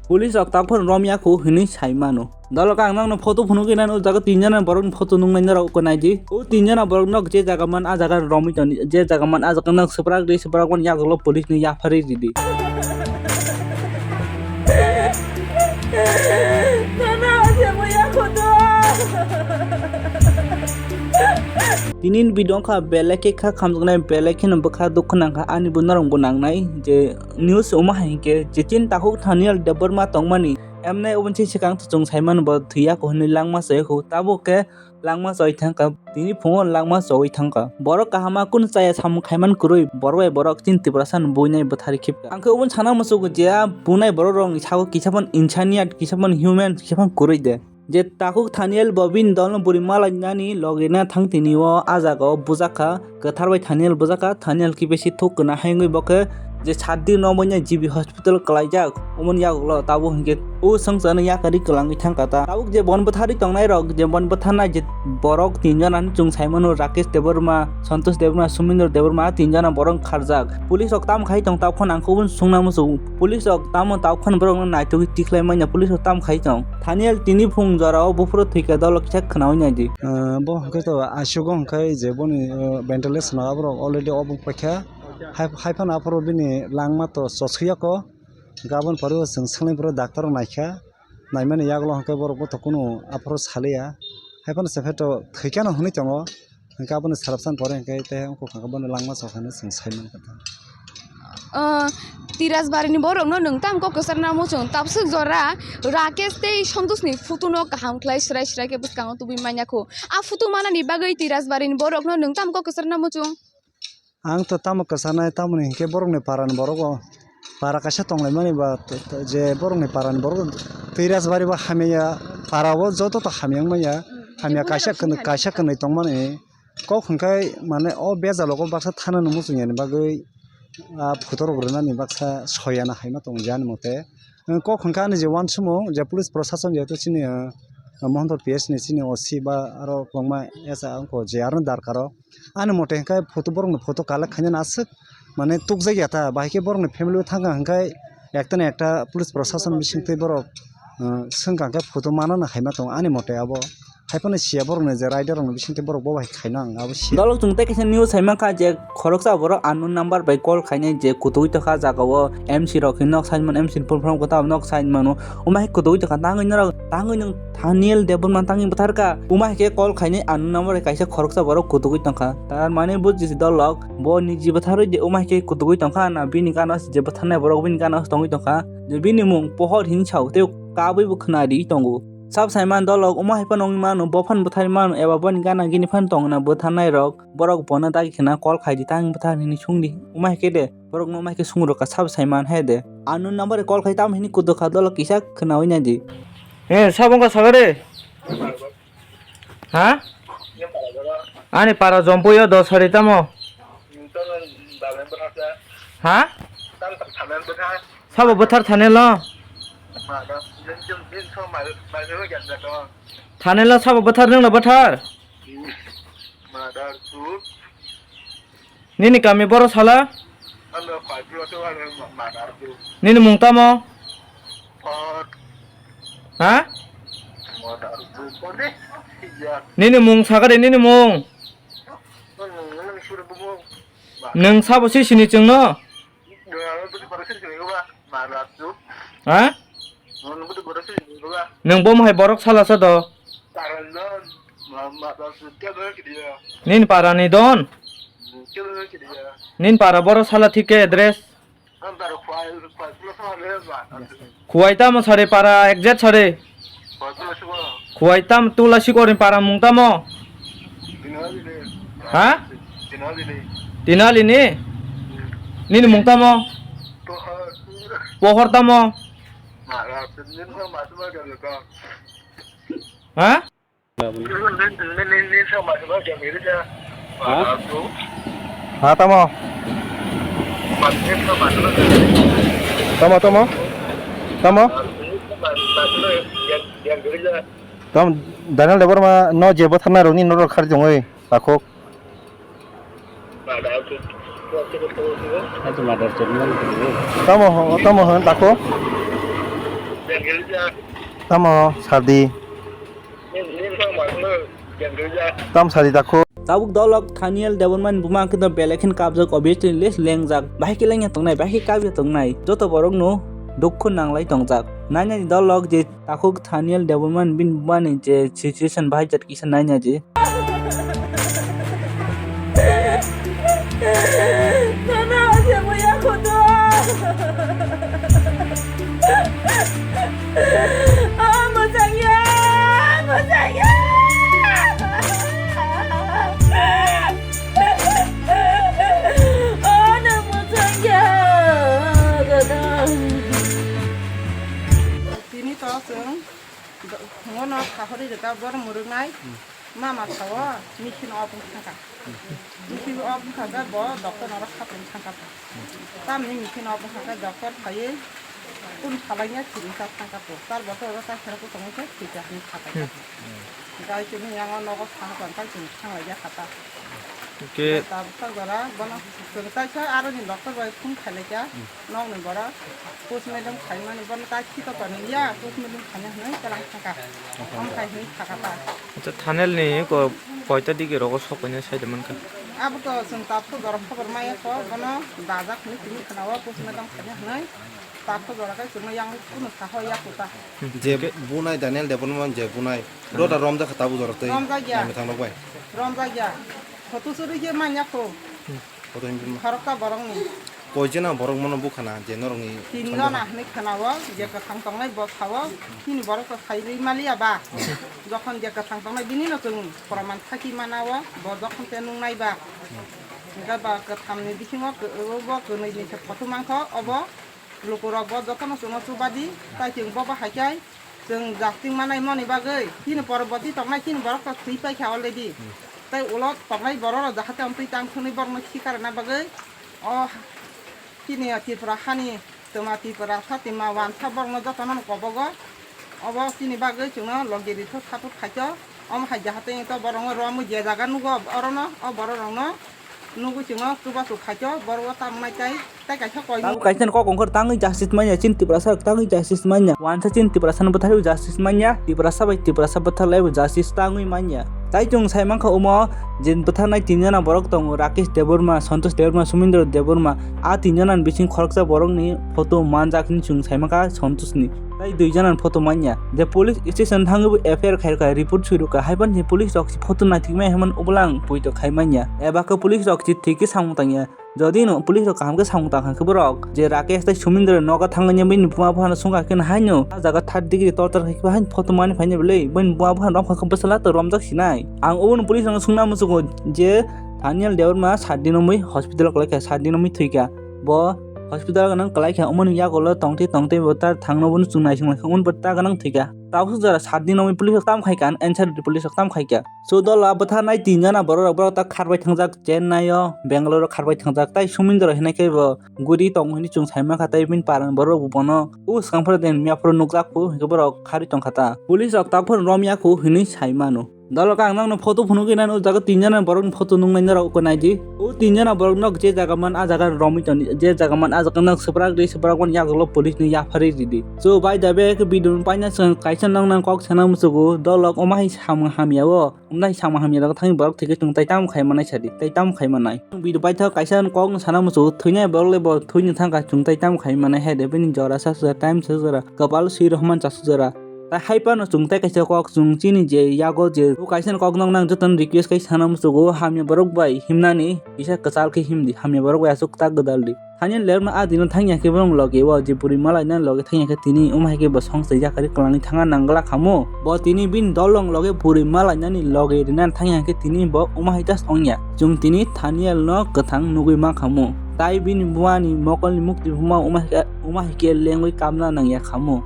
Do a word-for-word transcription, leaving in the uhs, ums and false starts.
Police rok taphor romya kho hinwi sai mano. Dolo kang nang no photo phunugwi nang o jaga tin jana borok ni photo nung nai norok ko nai di. O tin jana borok nok je jaga man a jaga romwi toni je jaga man a jaga nok swprak di swprak man yak lo police ni yapharwi di di. Tini ni video wngkha belai khe kha khamjaknai, belai kheno bwkha dukhu nangkha, ani bo norok bo nangnai je news wngma hai hinkhe Jachin takhuk Thaniel Debbarma tongmani emnai oboni swkang chwng saimano bo thwiya kho hinwi langma chaya kho, tabuk khe langma choi thangkha, tini phungo langma choi thangkha. Borok kahama kunu chaya samung khaiman kwrwi, borok bai borok chini Tiprasa no buinai bwthari khibka. Ang khe oboni sana muchungo je a bunai borok rokni sago kisa phano insaniyat, kisa phano human, kisa phano kwrwi de. Je takhuk Thaniel bo bini dolno buri malainani loge na thang tini o a jaga o bujak kha, kwthar bai Thaniel bujak kha, Thaniel kibesi thuk kwna hai wngwi bo khe je sat din no omo G B hospital kwlaijak, omoni yagulo tabuk hinkhe o swngcharno yakarwi kwlangwi thangkha ta. Tabuk je bon bwtharwi tongnai rok, je bon bwtharnai je borok tin jona hinwi chwng saimano, Rakesh Debbarma, Santosh Debbarma, Sumendra Debbarma, a tin jona borok kharjak. Police rok tamo khai tong, tabuk phano ang khe oboni swngna muchung. Police rok tamo tabuk phano borokno naitugwi tikhlai manya, police rok tamo khai tong. Thaniel tini phung jorao buphuru thwikha dolo kisa khwnaui naidi. Ah, bo hwnkhe to aswk o hwnkhe je boni, ah, ventilation no aborok already obo paikha. Hai, hai phano aphuru bini langma to chosuyako. Gabon paro chwng swnglaipro doctor rok naikha. Naimani yagulo hwnkhe borok bo to kunu aphuru saliya. Hai phano se pheto thwikha no hwnwi tongo. Hwnkhe aboni salopsan pore hwnkhe tei wngkha khe bono langma chokha hinwi chwng sai mankha ta. Ah, Tirasbarini borokno nwng tamo kok kwcharna muchung? Tabswk jora Rakesh tei Santoshni photo no kaham khlai swrai swrai khe bwskango tubui manya kho. A photo manani bagwi Tirasbarini borokno nwng tamo kok kwcharna muchung? Ang to tamo kwcharnai, tamoni hinkhe borokni parani borok o para kaisa tonglaimani ba, t-, t-, je borokni parani borok Tirasbari bo hamya, para o joto to hamya wngmanya, hamya kaisa kwnwi, kaisa kwnwi tongmani. Kok hwnkhe mane o bejalogo baksa thana no muchung yani bagwi, ah, photo rok rwnani baksa soyana haima tongo je ani mote. Kok hwnkhe ani je uansukmung je police prosason jehetu chini, ah, Mohanpur P S ni chini O C ba aro kwbangma S I wngkha je aro darkar o. Ani mote hwnkhe photo, borokni photo collect khainani aswk mane tukjakya ta, bahai khe borokni family o thangkha hwnkhe ekta na ekta police prosason bisingtwi borok, ah, swngkha hwnkhe photo manana haima tongo ani mote abo. Hai phano siya borokni je rider rokni bisingtwi borok bo bai khaina ang abo siya. Dolok chwng tei kaisa news hai mankha je khoroksa borok unknown number bai call khainai je kutugwi tongkha jagao M C rok hinwi nok saimano, M C ni phone phone kwtal nok saimano. Omo hai kutugwi tongkha tangwi norok tangwi nwng Thaniel Debbarma tangwi bwtharkha. Omo hai khe call khainai unknown number bai kaisa khoroksa borok kutugwi tongkha. Tar mane buji si dolok bo niji bwtharwi de omo hai khe kutugwi tongkha na bini gana je bwtharnai borok bini gana tongwi tongkha. Je bini mung pohor hinwi sao tei kabwi bo khwnariwi tongo. Sab sai man dolok omo hai phano wngwi mano, bo phano bwtharwi mano eba boni gana gini phano tongna bwtharnai rok, borok bono dagi khna call khai di, tang bwthar hinwi sung di, omo hai khe de borok no omo hai khe sung rwkha sab sai man hai de. Unknown number call khai tamo hinwi kudo kha dolok kisa khnawi nai di. He, sabo wngkha saga de. Ha? Ani para jompuyo dos sari tamo. Ha? Sabo bwthar thane lo. Thane lo sabo bwthar nwng lo bwthar. Nini kami boro sala? Nini mung tamo? Ha? Nini mung sakari nini mung. Nwng sabo si sini chwngno? Ha? Nwng bomo hai borok sala sa do? Nini para ni don? Nini para borok sala thik khe address? Kuwai tamo sare para exact sare. Kuwai tam tula sikori para mung tamo? Ha? Tinali ni? Nini mung tamo? Pohor tamo? Ha? Ha? Ha, tamo? Tamo, tamo? Tamo? Tamo, Daniel Debbarma no je bwtharnai rokni norok khari tongwi takhuk. Tamo, tamo hwn takhuk? Tamo sadi. Tam sadi takhu. Tabuk dolok Thaniel Debbarma ni buma khe to belai khe kabjak, obviously less lengjak. Bahai khe lengya tongnai, bahai khe kabya tongnai. Joto borok no dukhu nanglai tongjak. Nainani dolok je takhuk Thaniel Debbarma ni bini buma ni je situation bahai jat kisa naina je. Nono se muya khudu. Ah, mwchangya, mwchangya. Ano mwchangya, gadang. Tini to chwng do-, ngono sahori rwkha, bor mwrwknai. Mama sao machine off wngkha kha. Machine off wngkha khe bo doctor norok khaprwng thangkha kha. Tamni machine off wngkha khe doctor phaiwi kun salaina chini chak thangkha kha. Char bochor oro char sera khe tongwi khe thwikha hinwi kha kha. Gai chini yango nogo thang tong kha chini thang laijak kha ta. Hwnkhe tabuk jora bono chwng taisa aroni doctor bai phone khailai kha. Nokni borok postmortem khaimani, bono ta khito tonwi ya, postmortem khaina hwnwi twlang thangkha. Omo hai hwnwi thaka ta. Acha, Thaniel ni ko koita digi rogo sok paina sai de mankha. Abo to chwng tabuk jora khobor maya kho, bono dajak hwnwi tini khwnao, postmortem khaina hwnwi tabuk jora khe chwngno yang kunu saho ya kho ta. Je bunai Daniel Debbarma je bunai, roda romjakha tabuk jora tei romjakya. Naimwthang rok bai. Romjakya. Photo suri khe manya kho. Photo himjima. Khoroksa borokni. Koi jona borok mono bukhana je norokni tin jona hwnwi khwnao, je kwthang tongnai bo sao, chini borok to sai rwi maliya ba. Jokhon je kwthang tongnai bini no chwng proman thaki manao, bo jokhon te nungnai ba. Hwnkhe ba kwthamni bisingo bo kwnwi ni se photo mankho, obo lukurok bo jotono chwngno chubadi, tai chwng bo bo hai khe chwng jasting manai moni bagwi, chini poroboti tongnai chini borok to thwi paikha already. Tei ulo tongnai borok rok jahate amtwi tang thwnwi borokno sikarna bagwi o chini Tripura hani twma Tripura sa twma wansa borokno jotono kobogo. Obo chini bagwi chwngno logi rithok support khaikho. Omo hai jahate to borokno romwi je jaga nugo orono, o borok rokno nugwi chwngno chubachu khaikho, borok o tamo nai tai, tai kaisa koi. Tamo kaisa ni kok ongkhor tangwi justice manya, chini Tiprasa rok tangwi justice manya. Wansa chini Tiprasa ni bwtharwi justice manya, Tiprasa bai Tiprasa bwtharlaibo justice tangwi manya. Tai chwng sai mankha omo je bwtharnai tin jona borok tongo, Rakesh Debbarma, Santosh Debbarma, Sumindra Debbarma. A tin jona ni bising khoroksa borok ni photo manjak hinwi chwng sai mankha Santosh ni. Tai dui jona ni photo manya. Je police station thangwi bo F I R khairokha, report swi rwkha, haiphano police rok se photo naithokmaya hinwi obolang poito khai manya. Eba khe police rok se thik khe samung tangya. Jodi no police rok kaham khe samung tang kha khe borok je Rakesh tei Sumindra nogo thangwi bini buma buphano swngkha khe haino a jaga third degree torture khai khe haino photo mani phainai bwlwi bini buma buphano romkha khe bwsala to romjak sinai. Ang obono police rokno swngna muchungo je Thaniel Debbarma sat din wngwi hospital o kwlai kha, sat din wngwi thwi kha. Bo hospital gwnang kwlai kha, omoni yagulo tongtwi tongtwi bo ta thangno bono chwng naising lai kha, omo bo ta gwnang thwi kha. Tabuk jora sat din wngwi police rok tam khai kha, answer police rok tam khai kha. So dola bwtharnai tin jona borok rok, borok ta kharbai thangjak Chennai o, Bangalore o kharbai thangjak, tai Sumindra hinai khe bo guri tongo hinwi chwng sai mankha, tai bini parani borok rok bo bono o swkang phano den miya phuru nukjak phu hinkhe borok kharwi tongkha ta. Police rok tabuk phano romya kho hinwi sai mano. Dalo khe ang nokno photo phunugwi nai, o jaga tin jona borokni photo nuknai norok, uko naidi. O tin jona borok nok je jaga man, a jaga romwi toni, je jaga man, a jaga nok swprak ri, swprak mani yagulo police ni yapharwi ridi. So, by the way, khe video no paina swkang kaisa nokno kok sana muchugo, dolok omo hai samung hamya o, omo hai samung hamya rok thangwi borok thwikhe chwng tai tamo khai manai sadi, tai tamo khai manai. Video paithak kaisa kok no sana muchugo, thwinai borok le bo thwini thangkha chwng tai tamo khai manai hai de, bini jora sa sa time sa jora, kwpal swi rohorman cha sa jora. Tai hai phano chwng tai kaisa kok chwng chini je yago je o kaisa ni kok noknang jotono request khai sana muchugo, hamya borok bai himnani kisa kwchal khe himdi, hamya borok bai aswk tak gwdaldi. Thani lerma a dino thangya khe borok loge o je bwrwi malainani loge thangya khe tini omo hai khe bo songchai yakarwi kwlangwi thangna nangla khamu. Bo tini bini dolong loge bwrwi malainani loge rinani thangya khe tini bo omo hai ta songya. Chwng tini Thaniel no kwthang nugwi ma khamu. Tai bini buani mokolni mukti buma omo hai khe, omo hai khe lengwi kamna nangya khamu.